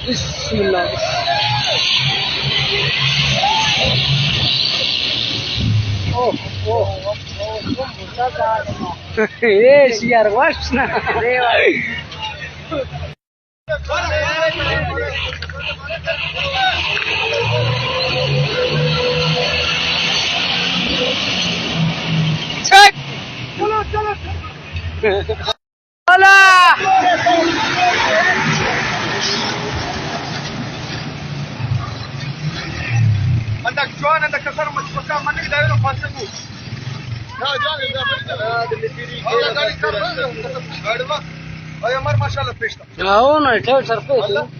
بسم اللہ۔ اوہ، اوہ۔ اے شیار وش نا۔ چک۔ چلو، چلو، چلو۔ اندک جوان، اندک کسر مچ پکا منی دایرو پاسنگو۔ اے عمر ماشاءاللہ پیش تھا۔ ہاں، نا، ٹھیک سر پیش۔